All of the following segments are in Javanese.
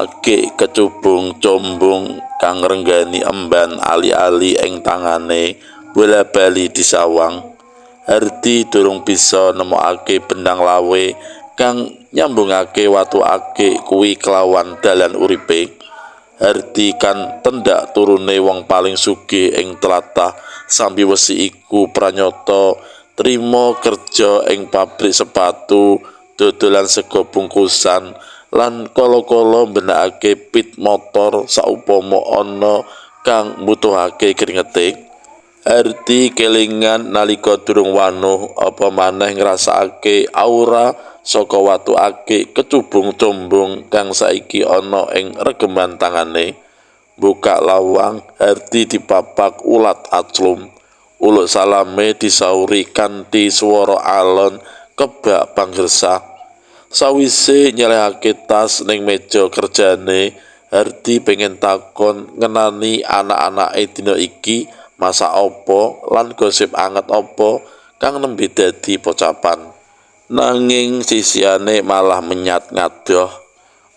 Akik kecubung combung kang ngrenggani emban ali-ali ing tangane bola-bali disawang. Hardi durung bisa nemokake benang lawe kang nyambungake watu akik kuwi kelawan dalan uripe. Hardi kan tendak turune wong paling sugih ing tlatah Sambiwesi iku pranyata trima kerja ing pabrik sepatu, dodolan sega bungkusan, lan kala-kala mbenakake pit motor saupama ana kang mbutuhake kringete. Hardi kelingan nalika durung wanuh apa maneh ngrasakake aura saka watu akik kecubung combung kang saiki ana ing regeman tangane. Buka lawang, Hardi dipapak ulat aclum. Uluk salame disauri kanthi swara alon kebak pangresah. Sawise nyelehake tas ning meja kerjane, Hardi pengen takon ngenani anak-anake dina iki masak apa lan gosip anget apa kang nembe dadi pocapan. Nanging sisihane malah menyat ngadoh.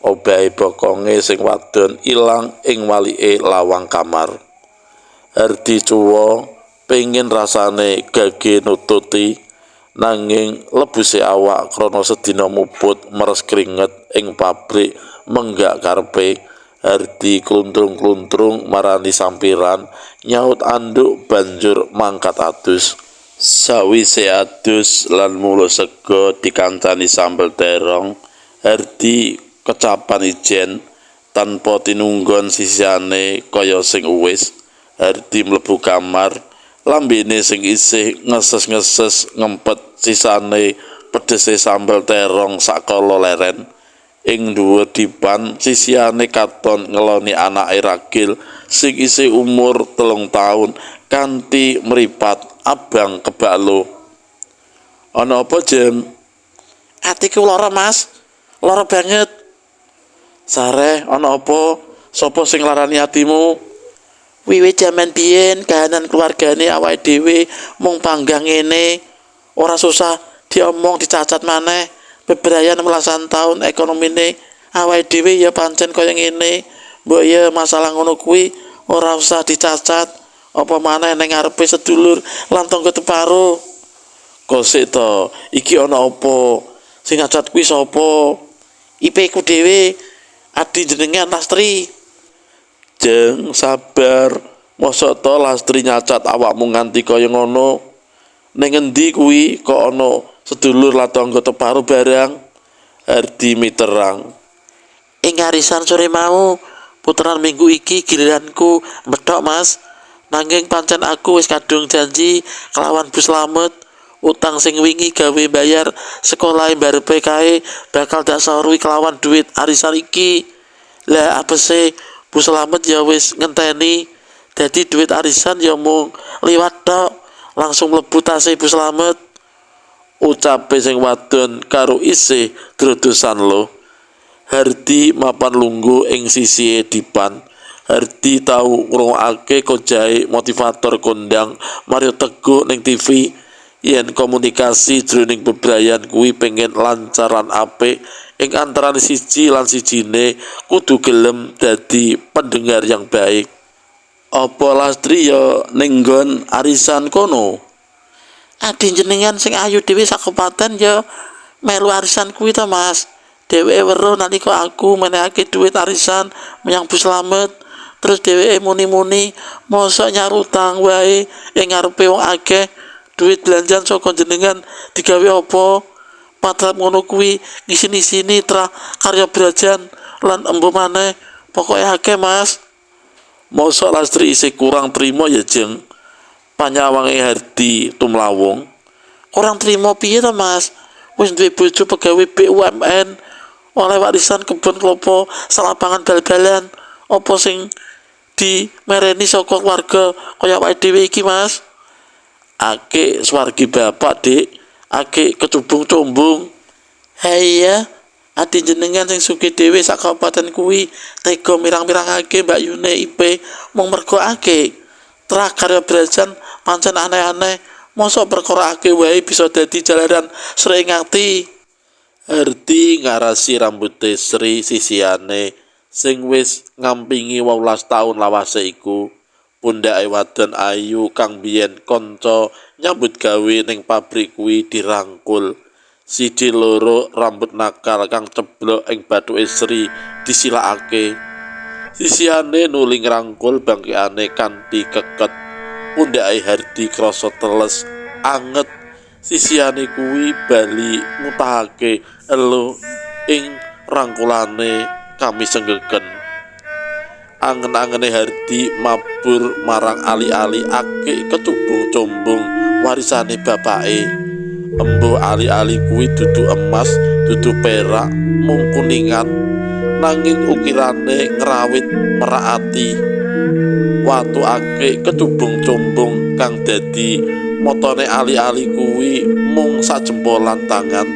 Obahe bokonge sing wadon ilang ing walike lawang kamar. Hardi cuwa pengin rasane gage nututi, nanging lebuse awak krana sedina muput meres kringet ing pabrik menggak karepe. Hardi kluntrung-kluntrung marani sampiran, nyaut anduk banjur mangkat adus. Sawise adus lan muluk sega dikancani sambel terong, Hardi kecapan ijen tanpa tinunggon sisihane kaya sing uwis. Hardi mlebu kamar, lambene sing isih ngeses-ngeses ngempet sisane pedese sambel terong sakala leren. Ing dhuwur dipan sisihane katon ngeloni anake ragil sing isih umur 3 taun kanthi mripat abang kebak lo. Ana apa, Jem? Atiku lara, Mas. Lara banget. Sareh, ana apa? Sapa sing nglarani atimu? Wiwit jaman biyen kahanan keluargane awake dhewe mung panggah ngene. Ora susah diomong dicacat maneh. Bebrayan belasan tahun ekonomine awake dhewe ya pancen kaya ngene. Mbok ya masalah ngono kuwi ora usah dicacat. Apa maneh ning ngarepe sedulur lan tangga teparo. Kosek to, iki ana apa? Sing nyacat kuwi sapa? IP ku dhewe, adi jenengan Lastri. Jeng, sabar. Mosok to Lastri nyacat awakmu nganti kaya ngono? Ning endi kuwi kok ana sedulur lan tangga teparo barang? Hardi miterang. Ing arisan sore mau, puteran minggu iki giliranku methok, Mas. Nanging pancen aku wis kadung janji kelawan Bu Slamet, utang sing wingi gawe bayar sekolahe mbarepe kae bakal dak sauri kelawan duit arisan iki. Lah apese Bu Slamet ya wis ngenteni, dadi duit arisan ya mung liwat tok, langsung mlebu tase Bu Slamet. Ucape sing wadon karo isih drodosan lo. Hardi mapan lungguh ing sisihe dipan. Hardi tau ngrungokake kojahe motivator kondang Mario Teguh ning TV yen komunikasi jroning bebrayan kuwi pengen lancar lan apik ing antarane siji lan sijine kudu gelem dadi pendengar yang baik. Apa Lastri ya ning nggon arisan kono? Adi jenengan sing ayu dhewe sak kabupaten ya melu arisan kuwi to, Mas. Dheweke weruh nalika aku menehake duit arisan menyang Bu Slamet. Terus dheweke muni-muni mosok nyarutang wae ing ngarepe wong akeh, duit belanjan saka jenengan digawe apa? Patrap ngono kuwi ngisin-isini trah karya brajan lan embo maneh, pokoke akeh, Mas. Mosok Lastri isih kurang trima ya, Jeng? Panyawange Hardi tumlawung. Kurang trima piye to, Mas? Wis duwe bojo pegawe BUMN, oleh warisan kebon klopo selapangan bal-balan. Apa sing dimereni saka keluarga kaya awake dhewe iki, Mas? Akik swargi bapak, Dik. Akik kecubung-cumbung. Haiya, adi jenengan sing sugih dhewe sak kabupaten kuwi tega mirang-mirangake Mbak Yune IP mung mergo akik. Trah karya brajan pancen aneh-aneh, mosok perkara akeh wae bisa dadi jalaran srek ing ati. Hardi ngarasi rambute Sri sisihane Sing wis ngampingi 18 taun lawase iku. Pundhake wadon ayu kang biyen kanca nyambut gawe ning pabrik kuwi dirangkul. Siji loro rambut nakal kang ceblok ing bathuke Sri disilakake. Sisihane nuli ngrangkul bangkekane kanthi keket. Pundhake Hardi krasa teles anget. Sisihane kuwi bali mutahake elo ing rangkulane kamisenggeken. Angen-angene Hardi mabur marang ali-ali akik kecubung combong warisane bapake. Embuh ali-ali kuwi dudu emas, dudu perak, mung kuningan, nanging ukirane ngrawit merak ati. Watu akik kecubung combong kang dadi motone ali-ali kuwi mung sajempolan tangan,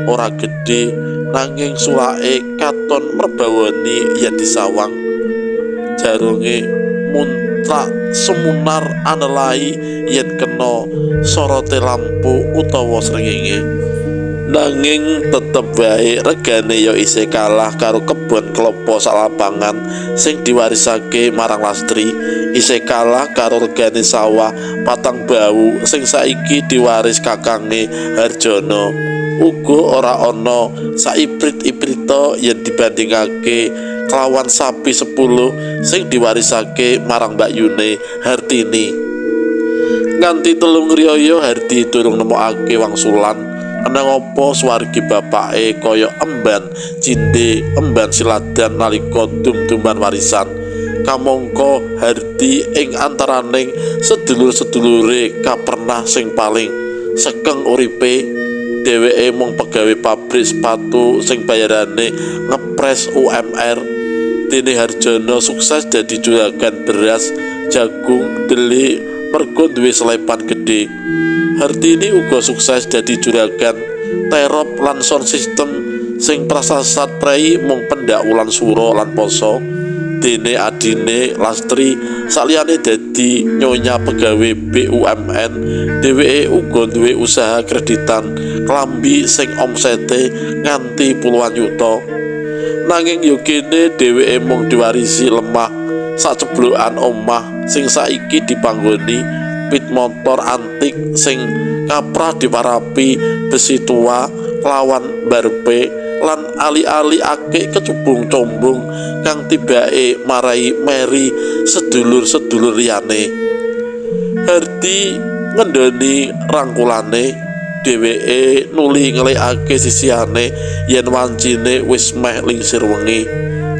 ora gedhe, nanging sulake katon merbawani yen disawang. Jarunge muntrak sumunar anelai yen kena sorote lampu utawa srengenge. Nanging tetep wae regane ya isih kalah karo kebon klopo salapangan sing diwarisake marang Lastri, isih kalah karo regane sawah patang bau sing saiki diwaris kakange Harjono. Uga ora ana saiprit-iprita yen dibandingake kelawan sapi 10 sing diwarisake marang mbakyune Hartini. Nganti 3 riyaya Hardi durung nemokake wangsulan kenapa swargi bapake kaya emban cindhe emban siladan nalika dum-duman warisan. Kamangka Hardi ing antaraning sedulur-sedulure kapernah sing paling sekeng uripe. Dheweke mung pegawe pabrik sepatu sing bayarane ngepres UMR. Dene Harjono sukses dadi juragan beras, jagung, dele mergo duwe selepan gedhe. Hartini uga sukses dadi juragan terop lan sound system sing prasasat prei mung pendak wulan sura lan poso. Dene adine Lastri saliyane dadi nyonya pegawe BUMN, dheweke uga duwe usaha kreditan klambi sing omsete nganti puluhan yuta. Nanging yo kene dheweke mung diwarisi lemah saceblokan omah sing saiki dipanggoni pit motor antik sing kaprah diwarapi besi tua kelawan barpe lan ali-ali akik kecubung combong kang tibake marai meri sedulur-sedulur liyane. Hardi ngendoni rangkulane, dheweke nuli ngelekake sisihane yen wancine wis meh lingsir wengi.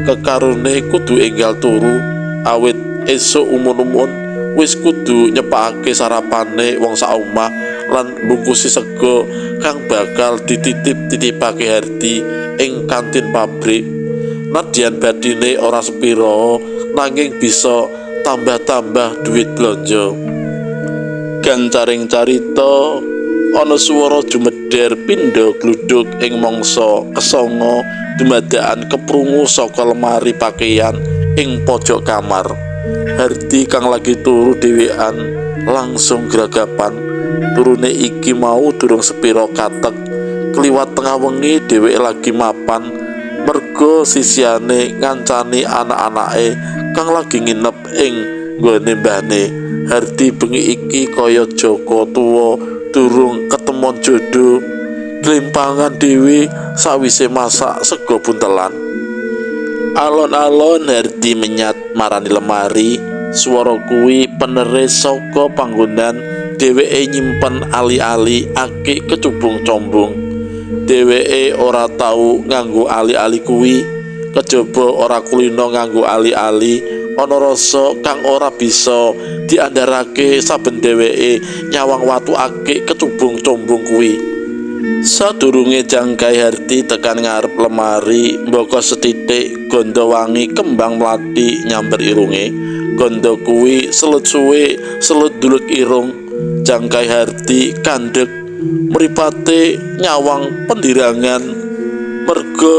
Kekarone kudu enggal turu awit esuk umun-umun wis kudu nyepakake sarapane wong saomah lan bungkusi sego kang bakal dititip-titipake Hardi ing kantin pabrik. Nadyan badine ora sepira nanging bisa tambah-tambah duit blonjo. Gancaring carita ana swara jumeder pindha gluduk ing mangsa kesanga dumadakan keprungu saka lemari pakaian ing pojok kamar. Hardi kang lagi turu dhewean langsung gragapan. Turune iki mau durung sepira katek. Kliwat tengah wengi dheweke lagi mapan merga sisihane ngancani anak-anake kang lagi nginep ing nggone mbahne. Hardi bengi iki kaya jaka tuwa durung ketemon jodoh, glimpangan dhewe sawise masak sego buntelan. Alon-alon Hardi menyat marani lemari. Swara kuwi penere saka panggonan dheweke nyimpen ali-ali akik kecubung combong. Dheweke ora tau nganggo ali-ali kuwi, kejaba ora kulino nganggo ali-ali. Ana rasa kang ora bisa diandharake saben dheweke nyawang watu akik kecubung combong kuwi. Sadurunge jangkai Hardi tekan ngarep lemari, mbaka sethithik ganda wangi kembang mlati nyamber irunge. Ganda kuwi selut suwe, selut duluk irung. Jangkai Hardi kandhek, mripate nyawang pendirangan merga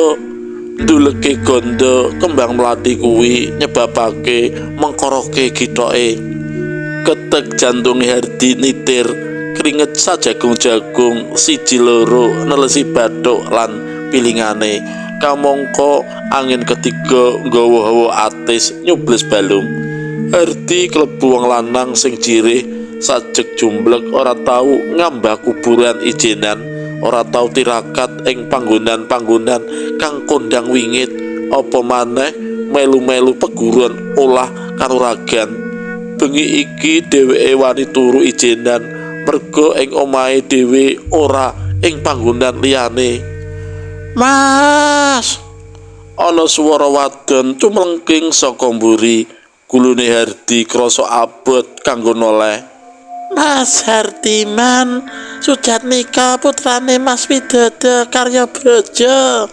nduleke ganda kembang mlati kuwi nyebabake mengkoroke githoke. Ketek jantunge Hardi nitir, keringet sajagung-jagung siji loro nelesi bathuk lan pilingane. Kamangka angin ketiga nggawa hawa atis nyubles balung. Hardi klebu wong lanang sing jirih sajeg jumblek, ora tau ngambah kuburan ijenan, ora tau tirakat ing panggonan-panggonan kang kondang wingit, apa maneh melu-melu peguron olah kanuragan. Bengi iki dheweke wani turu ijenan merga ing omahe dhewe, ora ing panggonan liyane. "Mas!" Ana swara wadon cumlengking saka mburi. Gulune Hardi krasa abot kanggo noleh. "Mas Hardiman Sujatmika, putrane Mas Widodo Karya Braja."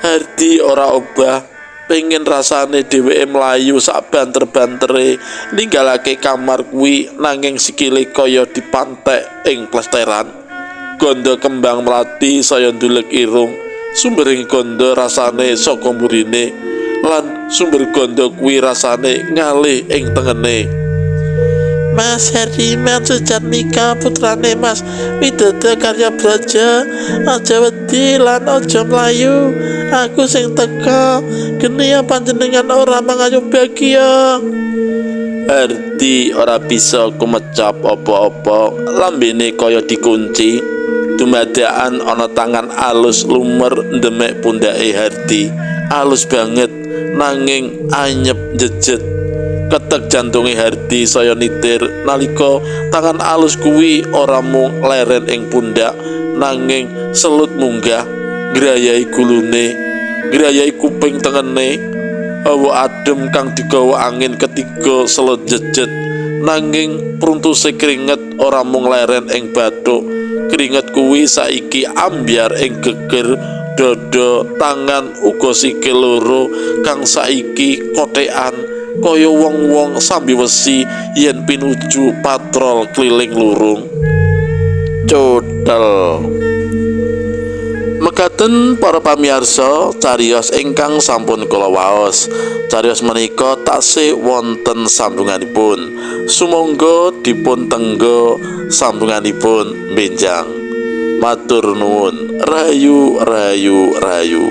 Hardi ora obah. Pengen rasane dheweke mlayu sak banter-bantere ninggalake kamar kuwi, nanging sikile kaya dipantek ing plesteran. Ganda kembang mlati saya nduleg irung. Sumbering ganda rasane saka mburine lan sumber ganda kuwi rasane ngalih ing tengene. "Mas Hardiman Sujatmika, putrane Mas Widodo Karya Braja, aja wedi lan aja mlayu. Aku sing teka. Geniya panjenengan ora mangayu bagya." Hardi ora bisa kumecap apa-apa, lambene kaya dikunci. Dumadakan ana tangan alus lumer ndemek pundake Hardi. Alus banget nanging anyep jejet. Ketek jantunge Hardi saya nitir nalika tangan alus kuwi ora mung leren ing pundak, nanging selut munggah ngrayahi gulune, ngrayahi kuping tengene. Hawa adem kang digawa angin ketiga selut jejet, nanging pruntuse keringet ora mung leren ing bathuk. Keringet kuwi saiki ambyar ing geger, dada, tangan, uga sikil loro kang saiki kothekan kaya wong-wong sambi wesi yen pinuju patrol keliling lurung. Codel. Mekaten, para pamirsa, cariyos ingkang sampun kula waos. Cariyos menika tasih wonten sambunganipun. Sumangga dipun tengga sambunganipun benjang. Matur nuwun. Rahayu, rahayu, rahayu.